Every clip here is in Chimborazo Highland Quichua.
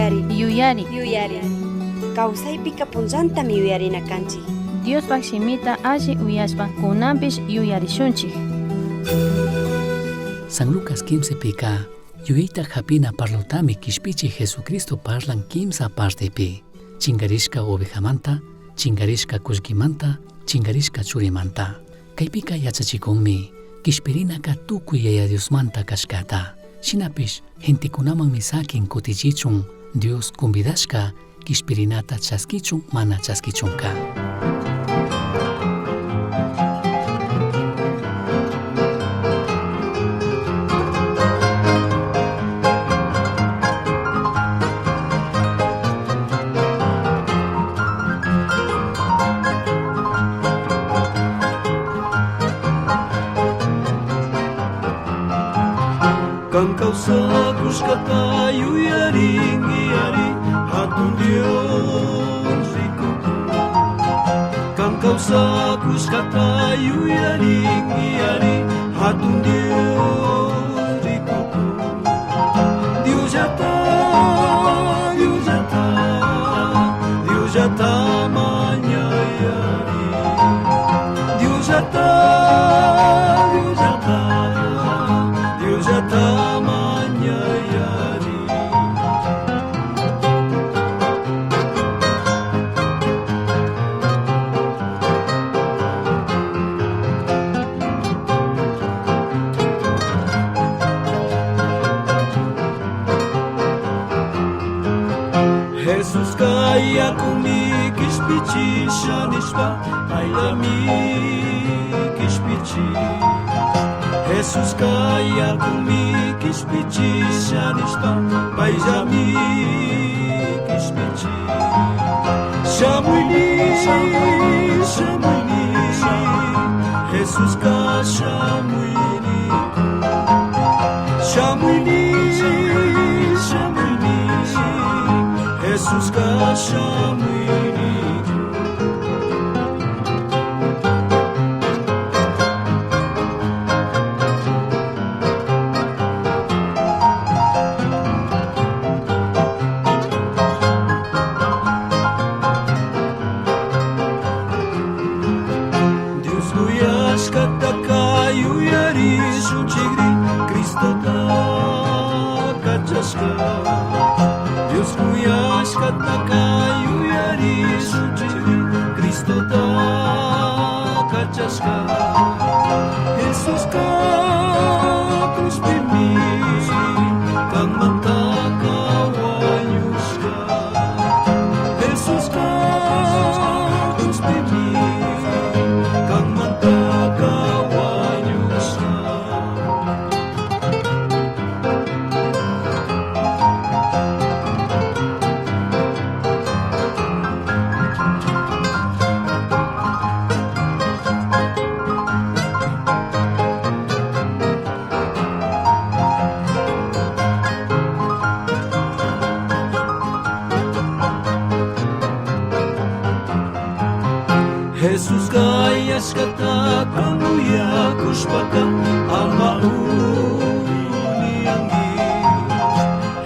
Yuyari. Yuyari. Yuyari. Kawsaypika punllantami yuyarina kanchik. Diospaj shimita alli uyashpa kunanpish yuyarishunchik. San Lucas 15 pika yuyayta hapina parlotami kishpichi Jesucristo parlan kimsa partepi. Chinkarishka ovejamanta, chinkarishka kullkimanta, chinkarishka churimanta. Kaypika yachachikunmi kishpirinaka tukuy Yaya Diosmanta kashkata. Shinapish gentekunamanmi sakin kutichichun Dios convidashka kishpirinata chaskichun mana chaskichunka. Kan kawsakushkata yuyarinki ari hatun Dios rikukun. Kan kawsakushkata yuyarinki ari hatun Dios rikukun. Diosllata, Diosllata, Diosllata mañayari. Diosllata, Diosllata, Diosllata mañayari. Jesús kaya kumi kishpichi shanishpa paylami kishpichi. Jesús kaya kumi kishpichi shanishpa paylami kishpichi. Shamuini, shamuini, Jesús ka shamuini. Shamuini, shamuini, Jesús ka shamuini. Dios kuyashkataka yuyarishunchikri Cristota kachashka. Dios kuyashkataka yuyarishunchikri Cristota kachashka. Jesús ka cruzpimi kanmantaka wañushka. Jesús ka cruzpimi kanmantaka wañushka. Jesús kayashkata kamuyakushpaka ama uniyanki.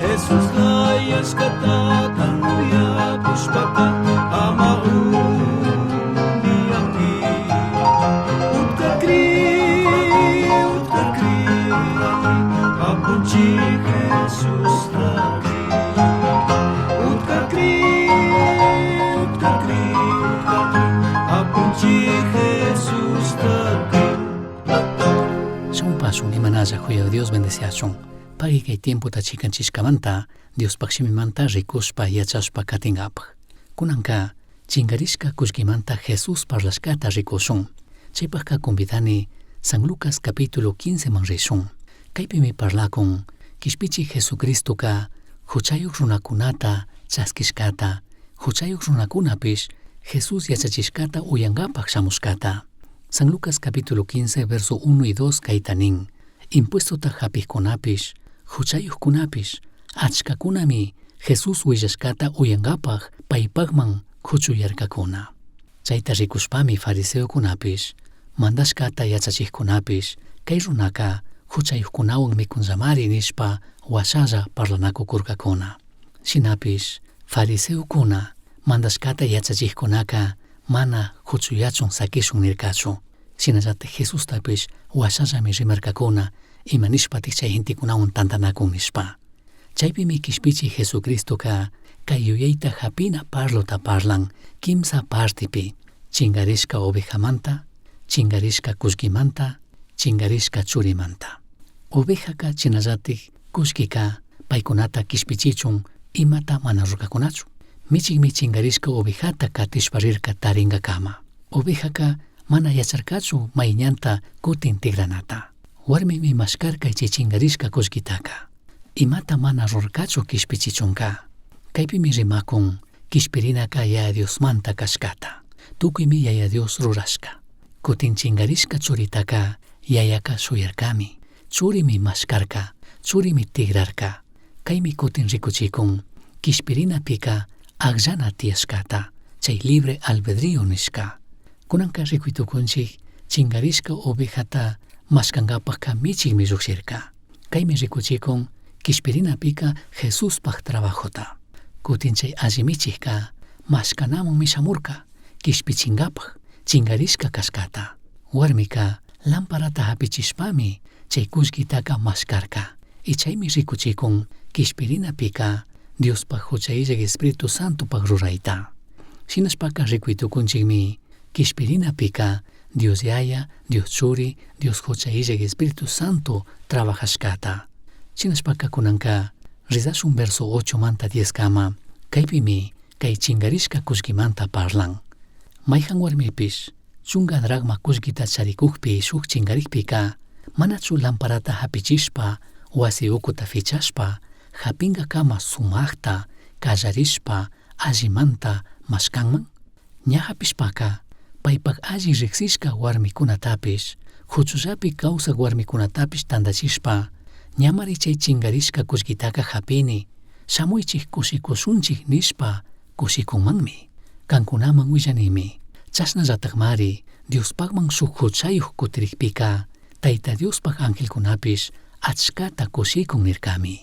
Jesús kayashkata kamuyakushpaka ama uniyanki. Utkakri, utkakri, apunchi Jesús takri. Utkakri, utkakri, apunchi Jesús takri. Shamupasun imanalla huya Dios bendeciachun. Pagui kay tiempota chikanchishkamanta Diospaj shimimanta rikushpa yachashpa katingapaj. Kunanka chinkarishka kullkimanta Jesús parlashkata rikushun. Chaypajka convidani San Lucas capítulo 15 man rishun. Kaypimi parlakun kishpichi Jesucristoka huchayuq runakunata chaskishkata, huchayuq runakunapish Jesús yachachishkata uyankapaj shamushkata. San Lucas capítulo 15 verso 1 y 2 kayta nin, impuestota hapijkunapish, huchayuqkunapish, achkakunami Jesús willashkata uyankapaj paypajman kuchuyarkakuna. Chayta rikushpami fariseokunapish, mandashkata yachachijkunapish, kay runaka huchayuqkunawan mikunllamari nishpa washalla parlanakukurkakuna. Shinapish fariseocuna mandashcata yachachijcunaca mana huchuyachun saquishun nircachu. Shinallataj Jesustapish huashallami rimarcacuna ima nishpataj chay gentecunahuan tantanacun nishpa. Chaypimi quishpichi Jesucristoca kay yuyayta hapina parlota parlan kimsa partipi chingarishka ovejamanta, chingarishka kullkimanta, chingarishka churimanta. Ovejaka shinallatik kullkika paykunata kishpichichun imata mana rurarkakunachu. Michikmi chingarishka ovejata katishpa rirka taringakama. Ovejaka mana yacharkachu may ñanta kutin tigranata. Warmimi mashkarka chay chingarishka kullkitaka. Imata mana rurarkachu kishpichichunka. Kaypimi rimakun kishpirinaka Yaya Diosmanta kashkata. Tukuymi Yaya Dios rurashka. Kutin chingarishka churitaka yayaka shuyarkami. Churimi mashkarka, churimi tigrarka. Kaymi kutin rikuchikun kishpirinapika akllana tiyashkata, chay libre albedrío nishka. Kunanka rikuy tukunchik chingarishka ovejata mashkankapakka michikmi llukshirka. Kaymi rikuchikun kishpirinapika Jesuspaj trabajota. Kutin chay alli michikka mashkanamunmi shamurka kishpichinkapak chingarishka kashkata. Warmika lamparata hapichishpami chay kullkitaka mashkarka. Y chaymi rikuchikun kishpirinapika Diospaj hucha illak Espíritu Santopaj rurayta. Shinashpaka rikuy tukunchikmi kishpirinapika Dios Yaya, Dios Churi, Dios hucha illak Espíritu Santo trabajashkata. Shinashpaka kunanka rizashun verso 8 manta 10 kama kaypimi kay chingarishka kullkimanta parlan. Mayhan warmipish chunga dracma kullkita charikukpi shuk chingarikpika manachu lamparata hapichishpa wasi ukuta fichashpa hapinkakama sumakta kallarishpa allimanta mashkanman? Ña hapishpaka paypak alli riksishka warmikunatapish huchullapi kawsak warmikunatapish tantachishpa ñamari chay chingarishka kullkitaka hapini shamuychik kushikushunchik nishpa kushikunmanmi. Kankunaman willanimi chashnallatakmari Diospakman shuk huchayuk kutirikpika Tayta Diospaj angelkunapish achkata kushikun nirkami.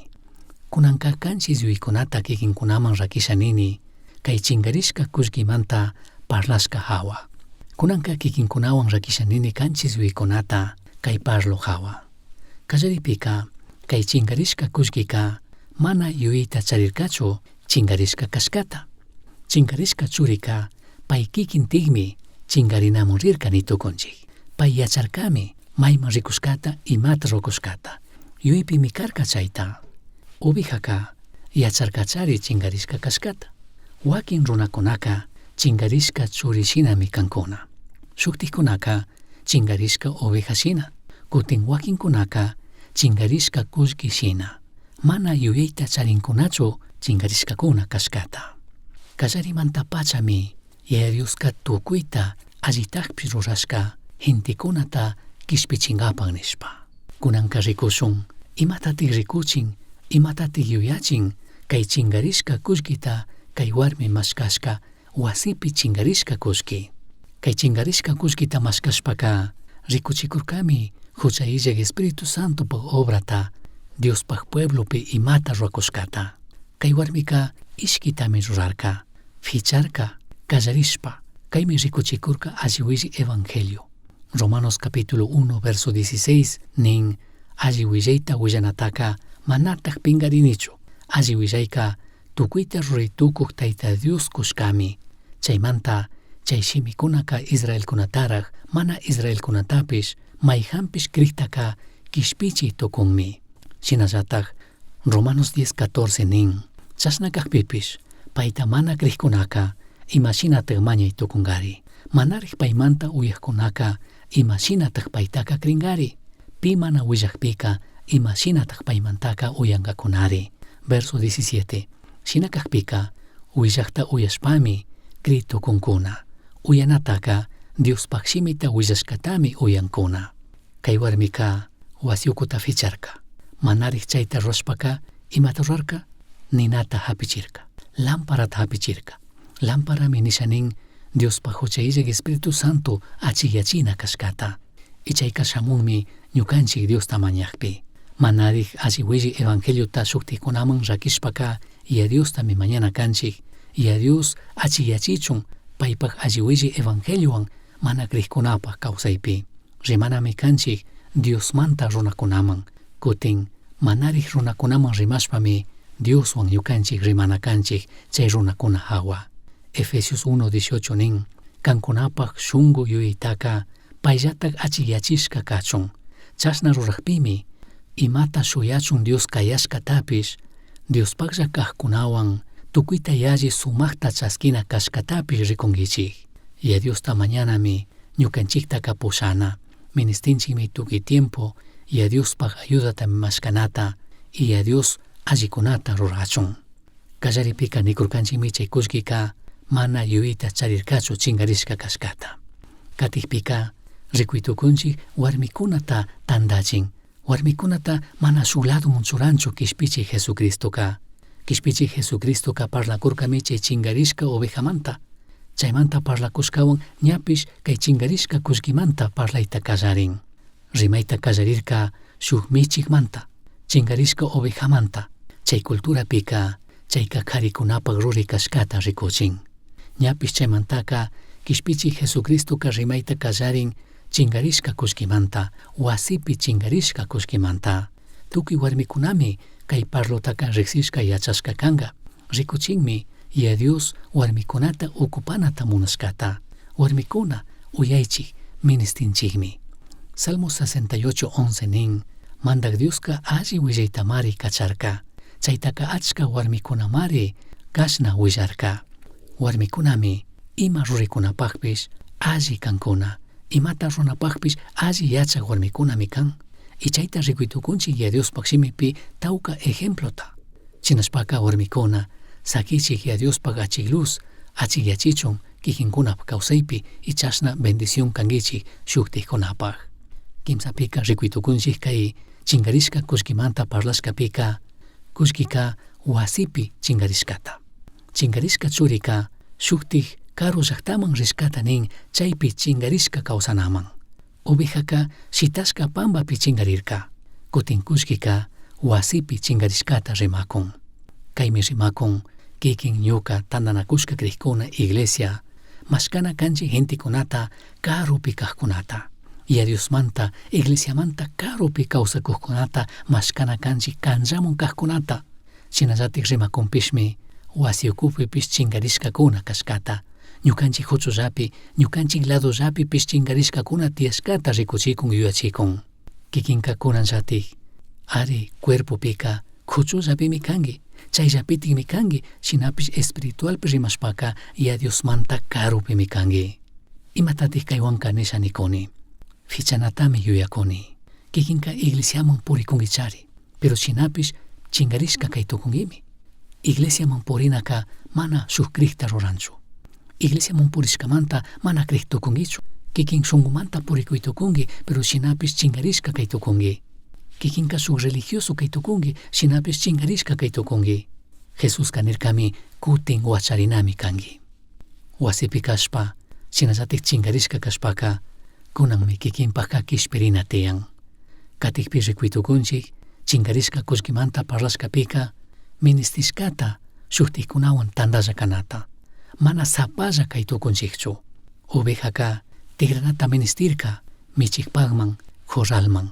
Kunanka kanchis yuyaykunata kikinkunaman rakisha nini kay chingarishka kullkimanta parlashka hawa. Kunanka kikinkunawan rakisha nini kanchis yuyaykunata kay parlo hawa. Kallaripika kay chingarishka kullkika mana yuyayta charirkachu chingarishka kashkata. Chingarishka churika pay kikintikmi chingarinamun rirka nitukunchik. Pay yacharkami mayman rikushkata imata rukushkata. Yuyaypimi karka chayta. Ovejaka yacharkachari chingarishka kashkata. Wakin runakunaka chingarishka churi shinami kankuna. Shuktikkunaka chingarishka oveja shina. Kutin wakinkunaka chingarishka kullki shina. Mana yuyayta charinkunachu chingarishkakuna kashkata. Kallarimantapachami Yaya Dioska tukuyta allitakpi rurashka gentekunata kishpichinkapak nishpa. Kunanka rikushun imatatik rikuchin, imatatik yuyachin kay chingarishka kullkita kay warmi mashkashka wasipi chingarishka kullki. Kay chingarishka kullkita mashkashpaka rikuchikurkami hucha illak Espíritu Santopaj obrata Diospaj pueblopi imata rurakushkata. Kay warmika ishkitami rurarka, ficharka, kallarishpa, kaymi rikuchikurka alli willi evangelio. Romanos capítulo 1 verso 16 nin alli willayta willanataka manataj pinkarinichu. Alli willayka tukuyta ruray tukuq Tayta Dios kushkami. Chaymanta chay shimikunaka israelkunataraj mana israelkunatapish mayhanpish kriktaka kishpichi tukunmi. Shinallataj Romanos 10:14 nin chashna kakpipish payta mana krikkunaka imashinataj mañay tukunkari. Manarik paymanta uyakkunaka imashinataj paytaka krinkari. Pi mana willakpika imashinataj paymantaka uyankakunari. Verso 17. Shina kakpika willakta uyashpami kri tukunkuna. Uyanataka Diospaj shimita willashkatami uyankuna. Kay warmika wasi ukuta ficharka. Manarik chayta rurashpaka imata rurarka? Ninata hapichirka. Lamparata hapichirka. Lamparami nisha nin Diospaj hucha illak Espíritu Santo achikyachina kashkata. Y chayka shamunmi ñukanchik Diosta mañakpi. Manarik alli willi evangeliota shuktikunaman rakishpaka Yaya Diostami mañana canchij. Yaya Dios achiyachichun paipaj alli huillai evangeliohuan mana crijcunapaj causaipi. Rimanami canchij Diosmanta runacunaman. Cutin manarij runacunaman rimashpami Dioshuan ñucanchij rimana canchij chay runacuna jahua. Efesios 1:18 nin, cancunapaj shungu yuyaitaca paillataj achiyachishca cachun. Chashna rurajpimi imata shuyachun Dios cayashcatapish, Diospajlla cajcunahuan tucuita yalli sumajta chasquina cashcatapish ricunguichij. Yaya Diosta mañanami ñucanchijtaca pushana. Ministinchikmi tukuy tiempo Yaya Diospaj ayudata mashkanata y Yaya Dios allikunata rurachun. Kallaripika nikurkanchikmi chay kullkika mana yuyayta charirkachu chinkarishka kashkata. Katikpika rikuy tukunchik warmikunata tantachin. Warmikunata mana shuk ladoman churanchu kishpichik Jesucristoka. Kishpichik Jesucristoka parlakurkami chay chinkarishka ovejamanta. Chaymanta parlakushkawan ñapish kay chinkarishka kullkimanta parlayta kallarin. Rimayta kallarirka shuk michikmanta, chinkarishka ovejamanta. Chay culturapika chayka karikunapak ruri kashkata rikuchin. Ñapish chaymantaka kishpichik Jesucristoka rimayta kallarin chinkarishka kullkimanta, wasipi chinkarishka kullkimanta. Tukuy warmikunami kay parlotaka riksishka yachashka kanka. Rikuchinmi Yaya Dios warmikunata ocupanata munashkata. Warmikuna uyaychik ministinchikmi. Salmo 68:11 nin, Mandak Dioska alli willaytamari kacharka. Chaytaka achka warmikunamari kashna willarka. Warmikunami ima ruraykunapakpish alli kankuna. Imata runapakpish alli yachak warmikunami kan. Y chayta rikuy tukunchik Yaya Diospaj shimipi tawka ejemplota. Shinashpaka warmikuna sakichik Yaya Diospaj achik luz achikyachichun kikinkunap kawsaypi y chashna bendición kankichik shuktikkunapaj. Kimsapika rikuy tukunchik kay chinkarishka kullkimanta parlashkapika kullkika wasipi chinkarishkata. Chinkarishka churika shuktik karu llaktaman rishkata nin chaypi chinkarishka kawsanaman. Ovejaka shitashka pambapi chinkarirka. Kutin kullkika wasipi chinkarishkata rimakun. Kaymi rimakun kikin ñuka tantanakushka krikuna iglesia mashkana kanchik gentekunata karupi kajkunata. Yaya Diosmanta iglesiamanta karupi kawsakuqkunata mashkana kanchik kanllamun kajkunata. Shinallatik rimakunpishmi wasi ukupipish chinkarishkakuna kashkata. Ñukanchik huchullapi, ñukanchik ladollapipish chinkarishkakuna tiyashkata rikuchikun yuyachikun. Kikinka kunanllatik ari cuerpopika kuchullapimi kanki, chayllapitikmi kanki, shinapish espiritualpi rimashpaka Yaya Diosmanta karupimi kanki. Imatatik kaywanka nisha nikuni? Fichanatami yuyakuni. Kikinka iglesiaman purikunkichari, pero shinapish chinkarishka kay tukunkimi. Iglesiaman purinaka mana shuk krikta ruranchu. Iglesiaman purishkamanta mana krik tukunkichu. Kikin shunkumanta purikuy tukunki, pero shinapish chinkarishka kay tukunki. Kikinka shuk religioso kay tukunki, shinapish chinkarishka kay tukunki. Jesuska nirkami kutin wacharinami kanki. Wasipi kashpa, shinallatik chinkarishka kashpaka, kunanmi kikinpajka kishpirina tiyan. Katikpi rikuy tukunchik, chinkarishka kullkimanta parlashkapika, ministishkata shuktikkunawan tantalla kanata. Mana sapalla kay tukunchikchu. Ovejaka tigranata ministirka michikpakman corralman.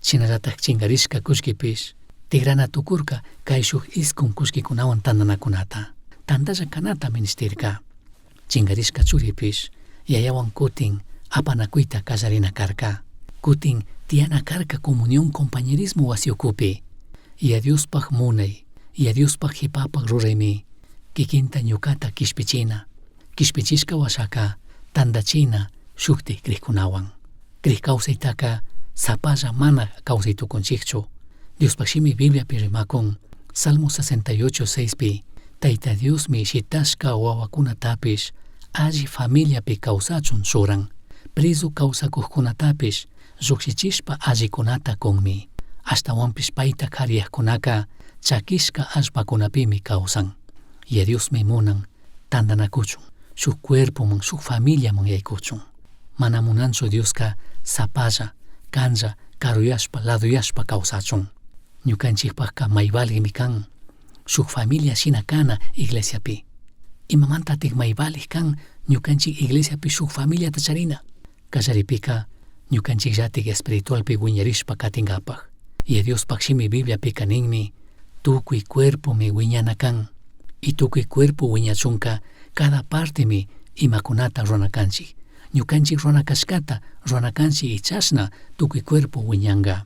Shinallatak chinkarishka kullkipish tigrana tukurka kayshuk iskun kullkikunawan tantanakunata. Tantalla kanata ministirka. Chinkarishka churipish yayawan kutin apanakuyta kallarina karka. Kutin tiyana karka comunión compañerismo wasi ukupi. Yaya Diospaj munay, Yaya Diospaj jipapak ruraymi kikinta ñukata kishpichina. Kishpichishka washaka tantachina shuktik krikkunawan. Krik kawsaytaka sapalla mana kawsay tukunchikchu. Diospaj shimi Bibliapi rimakun Salmo 68:6 pi Tayta Diosmi shitashka wawakunatapish alli familiapi kawsachun churan. Preso kawsakuqkunatapish llukshichishpa allikunata kunmi. Ashtawanpish payta kariyaqkunaka chakishka allpakunapimi kawsan. Yaya Diosmi munan tantanakuchun, shuk cuerpoman, shuk familiaman yaykuchun. Mana munanchu Dioska sapalla, kanlla, karuyashpa, laduyashpa kawsachun. Ñukanchikpakka may valgimi kan. Shuk familia shina kana iglesiapi. Imamantatik may valij kan ñukanchik iglesiapi shuk familiata charina. Kallaripika ñukanchikllatik espiritualpi wiñarishpa katinkapak. Y Diospaj shimi Bibliapika ninmi, tukuy cuerpomi wiñana kan. Y tukuy cuerpo wiñachunka cada partemi imakunata rurana kanchik. Ñukanchik rurana kashkata rurana kanchik y chashna tukuy cuerpo wiñanka.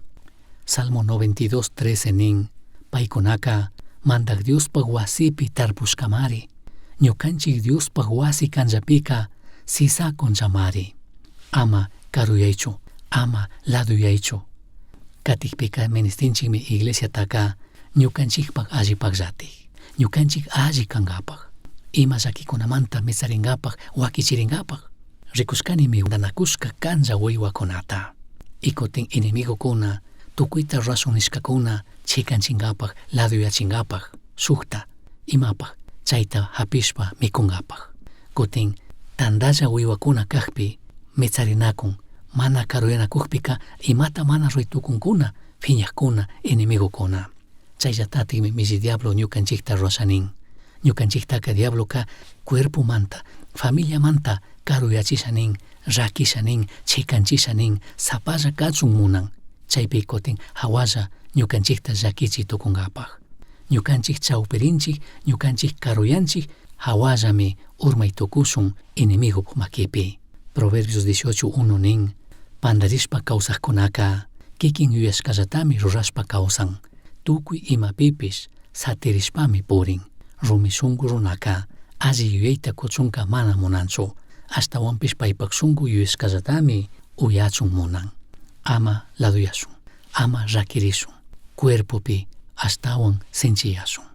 Salmo 92:13 nin, paykunaka Mandaj Diospaj wasipi tarpushkamari. Ñukanchik Diospaj wasi kanllapika sisakunchamari. Ama karuyaychu, ama laduyaychu. Katikpika ministinchikmi iglesiataka ñukanchikpak allipakllatik. Ñukanchik alli kankapaj. Ima llakikunamanta mitsarinkapak, wakichirinkapak. Rikushkanimi danakushka kanlla wiwakunata. Y kutin enemigokuna, tukuyta rurashun nishkakuna chikanchinkapaj, laduyachinkapak, shukta, imapaj, chayta hapishpa mikunkapak. Kutin tandalla wiwakuna kakpi mitsarinakun, mana karuyanakukpika imata mana ruray phiñakuna, enemigokuna. Chayllatatikmi milli diablo ñukanchikta rurashanin. Ñukanchiktaka diabloka cuerpomanta, familiamanta karuyachisha nin, rakisha nin, chikanchisha nin, sapalla kachun munan. Chaypi kutin hawalla ñukanchikta llakichi tukunkapaj. Ñukanchik chawpirinchik, ñukanchik karuyanchik, hawallami urmay tukushun enemigo makipi. Proverbios 18:1 nin, pandarishpa kawsajkunaka kikin yuyashkallatami rurashpa kawsan. Tukuy imapipish satirishpami purin. Rumi shunku runaka alli yuyayta kuchunka mana munanchu. Ashtawanpish paypak shunku yuyashkallatami uyachun munan. Ama laduyashun, ama rakirishun, cuerpopi ashtawan sinchiyashun.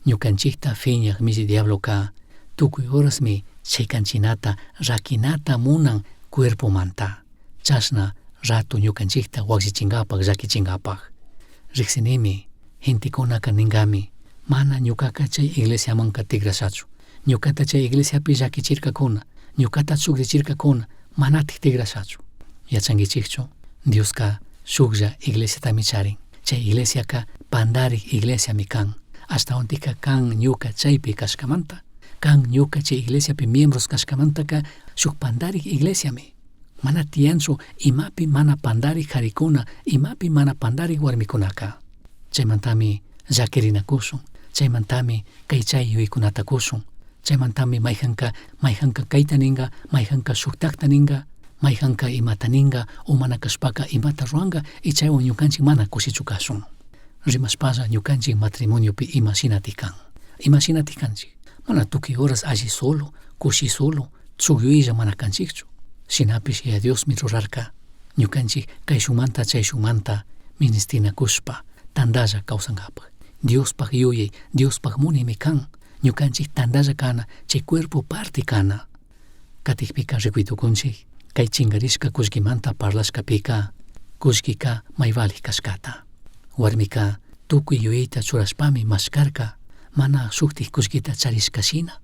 Ñukanchikta phiñak milli diabloka tukuy horasmi chikanchinata rakinata munan cuerpomanta. Chashna rato ñukanchikta wakllichinkapak llakichinkapak. Riksinimi gentekunaka ninkami mana ñukaka chay iglesiamanka tigrashachu. Ñukata chay iglesiapi llakichirkakuna, ñukata chukrichirkakuna, manatik tigrashachu. Yachankichikchu, Dioska shuklla iglesiatami charin. Chay iglesiaka pandarik iglesiami kan. Ashtawantika kan ñuka chaypi kashkamanta. Kan ñuka chay iglesiapi miembros kashkamantaka shuk pandarik iglesiami. Mana tiyanchu imapi mana pandarik karikuna, imapi mana pandarik warmikunaka. Chaymantami llakirinakushun, chaymantami kay chay yuyaykunata kushun, chaymantami mayjanka mayjanka kayta ninka, mayjanka shuktakta ninka, mayjanka imata ninka, o mana kashpaka imata ruranka, y chaywan ñukanchik mana kushichu kashun. Rimashpalla ñukanchik matrimoniopi imashinatik kan. Imashinatik kanchik. Mana tukuy horas alli solo, kushi solo, tsukyuylla mana kanchikchu. Shinapish Yaya Diosmi rurarka ñukanchik kayshunmanta chayshunmanta ministinakushpa tandalla kawsankapak. Diospaj yuyay, Diospaj munaymi kan. Ñukanchik tandalla kana, chay cuerpo parte kana. Katikpika rikuy tukunchik, kay chinkarishka kullkimanta parlashkapika, kullkika may valij kashkata. Warmika tukuy yuyayta churashpami mashkarka, mana shuktik kullkita charishka shina.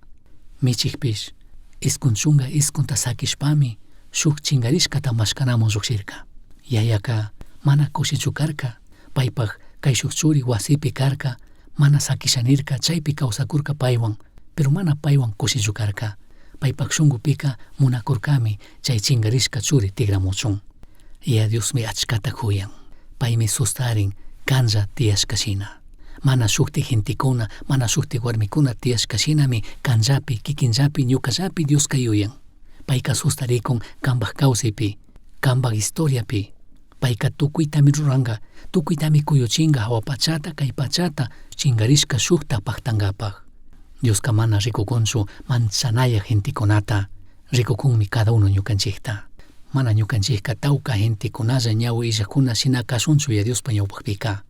Michikpish 99ta sakishpami shuk chinkarishkata mashkanamun llukshirka. Yayaka mana kushichu karka, paypak kayshuk churi wasipi karka, mana sakishanirka chaypi kawsakurka paywan, pero mana paywan kushichu karka. Paypak shunkupika munakurkami chay chinkarishka churi tigramuchun. Yaya Diosmi achkata kuyan. Paymi sustarin kanlla tiyashka shina. Mana shuktik gentekuna, mana shuktik warmikuna tiyashka shinami kanllapi, kikinllapi, ñukallapi Dioska yuyan. Payka sustarikun kanpak kawsaypi, kanpak historiapi. Payka tukuytami ruranka, tukuytami kuyuchinka hawa pachata, kay pachata, chinkarishka shukta paktankapak. Dioska mana rikukunchu manchanaya gentekunata, rikukunmi cada uno ñukanchikta. Mana ñukanchikka tawka gentekunalla ñawi illakuna shina kashunchu Yaya Diospa ñawpakpika.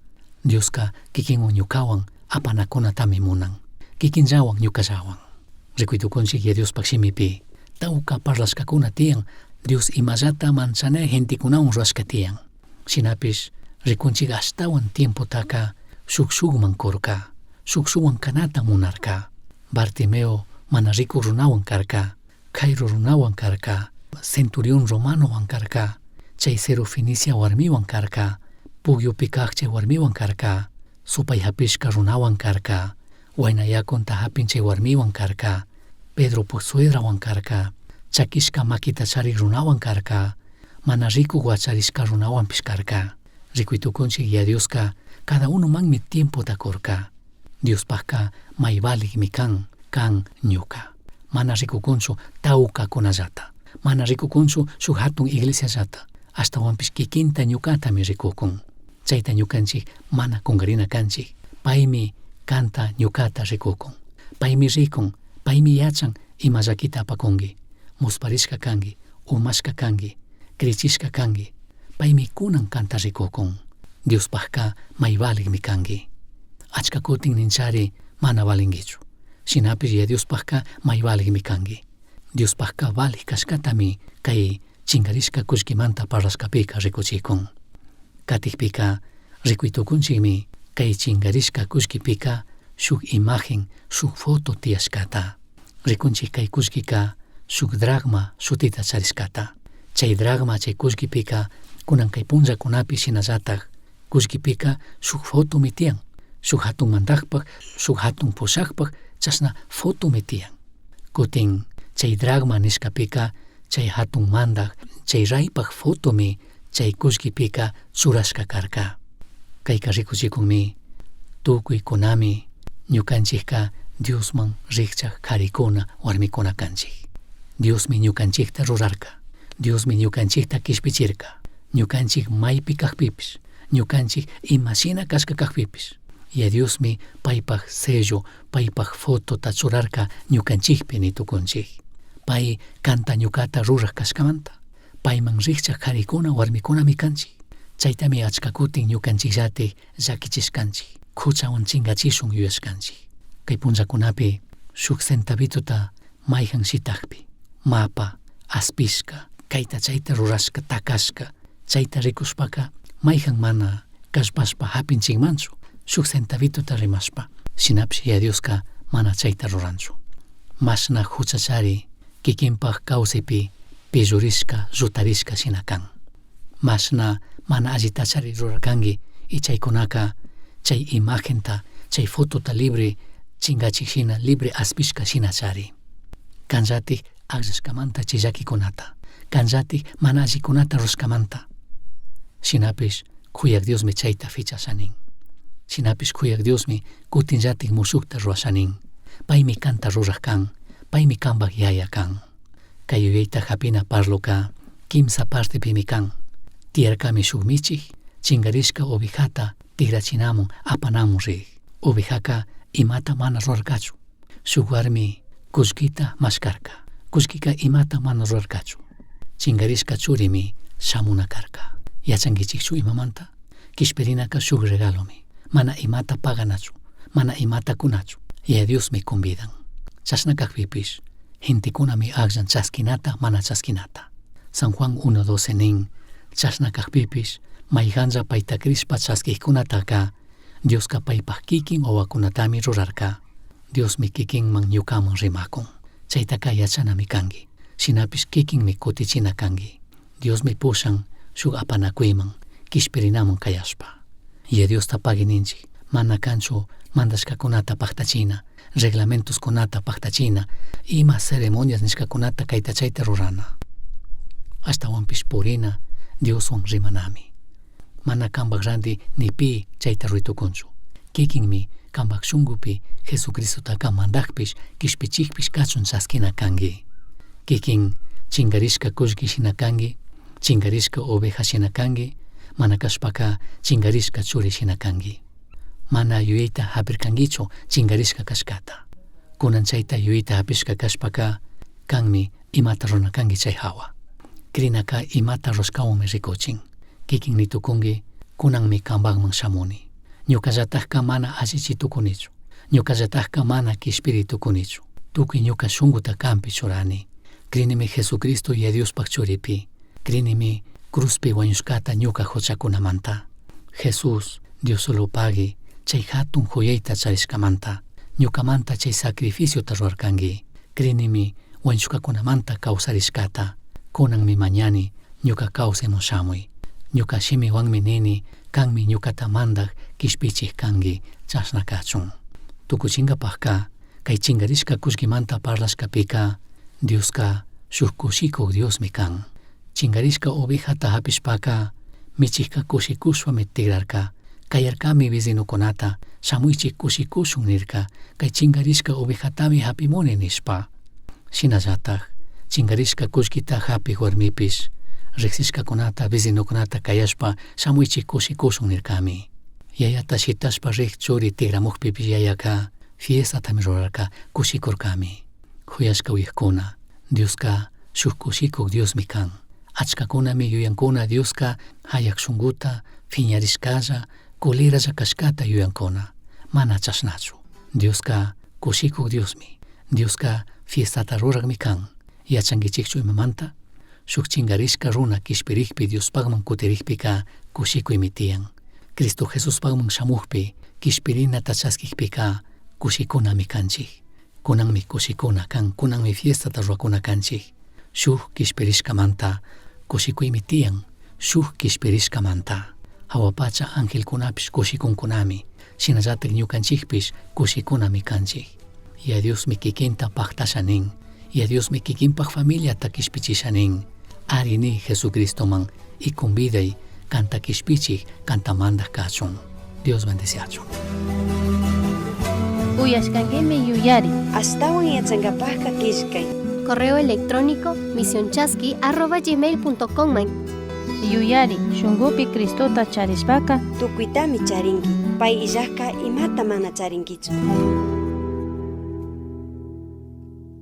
Dioska kikinwan ñukawan apanakunatami munan. Kikinllawan ñukallawan. Rikuy tukunchik Yaya Diospaj shimipi. Tawka parlashkakuna tiyan, Dios imallata manchanaya gentekunawan rurashka tiyan. Shinapish rikunchik ashtawan tiempotaka shuk shukman kurka, shuk shukwan kanata munarka. Bartimeo mana rikuk runawan karka, Jairo runawan karka, centurión romanowan karka, chay Sirofenicia warmiwan karka, pukyupi kaq chay warmiwan karka, supay hapishka runawan karka, Huainayacunta japin chay warmiwan karka, Pedropaj suedrawan karka, chaquishca maquita charik runawan karka, mana rikuj huacharishca runawanpish karka. Ricui tucunchij Yaya Dioska cada unomanmi tiempota curca. Diospajka may valijmi kan, kan ñuka. Mana rikucunchu taucacunallata, mana rikucunchu shuk hatun iglesiallata, ashtahuanpish kikinta ñukatami rikukun. Chayta ñukanchik mana kunkarina kanchik. Paymi kanta ñukata rikukun. Paymi rikun, paymi yachan ima llakita apakunki. Musparishka kanki, umashka kanki, krichishka kanki. Paymi kunan kanta rikukun. Diospajka may valijmi kanki. Achka kutin ninchari mana valinkichu. Shinapish Yaya Diospajka may valijmi kanki. Diospajka valij kashkatami kay chinkarishka kullkimanta parlashkapika rikuchikun. Katikpika rikuy tukunchikmi kay chinkarishka kullkipika shuk imagen, shuk foto tiyashkata. Rikunchik kay kullkika shuk dracma shutita charishkata. Chay dracma chay kullkipika kunan kay punllakunapi shinallatak kullkipika shuk fotomi tiyan. Shuk hatun mandakpak, shuk hatun pushakpak chashna fotomi tiyan. Kutin chay dracma nishkapika chay hatun mandak, chay raypak fotomi chay kullkipika churashka karka. Kayka rikuchikunmi tukuykunami ñukanchikka Diosman rikchak karikuna warmikuna kanchik. Diosmi ñukanchikta rurarka. Diosmi ñukanchikta kishpichirka. Ñukanchik maypi kakpipish, ñukanchik imashina kashka kakpipish. Yaya Diosmi paypak sello, paypak fotota churarka ñukanchikpi ni tukunchik. Pay kanta ñukata ruraj kashkamanta. Payman rikchak karikuna warmikunami kanchik. Chaytami achka kutin ñukanchikllatik llakichishkanchik. Huchawan chinkachishun yuyashkanchik. Kay punllakunapi shuk centavitota mayhan shitakpi, mapa, aspishka, kayta chayta rurashka, takashka, chayta rikushpaka mayhan mana kallpashpa hapinchikmanchu, shuk centavitota rimashpa. Shinapish Yaya Dioska mana chayta ruranchu. Mashna huchachari kikinpak kawsaypi pillurishka, llutarishka shina kan. Mashna mana allitachari rurarkanki y chaykunaka chay imagenta, chay fotota libre chinkachik shina, libre aspishka shinachari. Kanllatik akllashkamanta chay llakikunata, kanllatik mana allikunata rurashkamanta. Shinapish kuyak Diosmi chayta fichasha nin. Shinapish kuyak Diosmi kutinllatik mushukta rurasha nin. Paymi kanta ruraj kan, paymi kanpak yaya kan. Kay yuyayta hapina parloka kimsa partepimi kan. Tiyarkami shuk michik, chinkarishka ovejata tikrachinamun apanamun rik. Ovejaka imata mana rurarkachu. Shuk warmi kullkita mashkarka. Kullkika imata mana rurarkachu. Chinkarishka churimi shamuna karka. Yachankichikchu imamanta? Kishpirinaka shuk regalomi. Mana imata paganachu, mana imata kunachu. Yaya Diosmi convidan. Chashna kakpipish, gentekunami akllan chaskinata mana chaskinata. San Juan 1.12 nin, chashna kakpipish, mayhanlla payta krishpa chaskikkunataka, Dioska paypak kikin wawakunatami rurarka. Diosmi kikinman ñukaman rimakun. Chaytaka yachanami kanki. Shinapish kikinmi kutichina kanki. Diosmi pushan shuk apanakuyman, kishpirinaman kayashpa. Yaya Diosta pagui ninchik, mana kanchu mandashkakunata paktachina, reglamentoskunata paktachina, ima ceremonias nishkakunata kayta chayta rurana. Ashtawanpish purina Dioswan rimanami. Mana kanpak ranti ni pi chayta ruray tukunchu. Kikinmi kanpak shunkupi Jesucristotaka mandakpish, kishpichikpish kachun chaskina kanki. Kikin chinkarishka kullki shina kanki, chinkarishka oveja shina kanki, mana kashpaka chinkarishka churi shina kanki. Mana yuyayta hapirkankichu chinkarishka kashkata. Kunan chayta yuyayta hapishka kashpaka kanmi imata rurana kanki chay hawa. Krinaka imata rurashkawanmi rikuchin. Kikin nitukunki kunanmi kanpakman shamuni. Ñukallatakka mana allichi tukunichu. Ñukallatakka mana kishpiri tukunichu. Tukuy ñuka shunkuta kanpi churani. Krinimi Jesucristo Yaya Diospak churipi. Krinimi cruzpi wañushkata ñuka huchakunamanta. Jesús, Diosolopagui, chay hatun huyayta charishkamanta, ñukamanta chay sacrificiota rurarkanki. Krinimi wañushkakunamanta kawsarishkata. Kunanmi mañani ñuka kawsayman shamuy. Ñuka shimiwanmi nini kanmi ñukata mandak kishpichik kanki, chashna kachun. Tukuchinkapakka kay chinkarishka kullkimanta parlashkapika Dioska shuk kushikuk Diosmi kan. Chinkarishka ovejata hapishpaka michikka kushikushpami tigrarka. Kayarkami vecinokunata shamuychik kushikushun nirka kay chinkarishka ovejatami hapimuni nishpa. Shinallatak chinkarishka kullkita hapik warmipish riksishkakunata vecinokunata kayashpa shamuychik kushikushun nirkami. Yayata shitashpa rik churi tigramukpipish yayaka fiestatami rurarka kushikurkami. Juyashka uyakuna Dioska shuk kushikuk Diosmi kan. Achkakunami yuyankuna Dioska hayak shunkuta piñarishkalla culiralla kashkata yuyankuna. Mana chashnachu. Dioska kushikuk Diosmi. Dioska fiestata rurakmi kan. Yachankichikchu imamanta? Shuk chinkarishka runa kishpirikpi Diospakman kutirikpika kushikuymi tiyan. Cristo Jesuspakman shamukpi kishpirinata chaskikpika kushikunami kanchik. Kunanmi kushikuna kan, kunanmi fiestata rurakuna kanchik. Shuk kishpirishkamanta kushikuymi tiyan, shuk kishpirishkamanta. Hawa pacha angelkunapish kushikunkunami, shinallatak ñukanchikpish kushikunami kanchik. Yaya Diosmi kikinta paktasha nin, Yaya Diosmi kikinpak familiata kishpichisha nin. Ari ni Jesucristoman y conviday kanta kishpichik kanta mandak kachun. Dios bendeciachun. Uyashkankimi yuyari. Ashtawan yachankapajka killkay. Correo electrónico misionchasqui@gmail.com man. Yuyari shunkupi Cristota charishpaka Tukuytami charinki. Pay illajka imata mana charinkichu.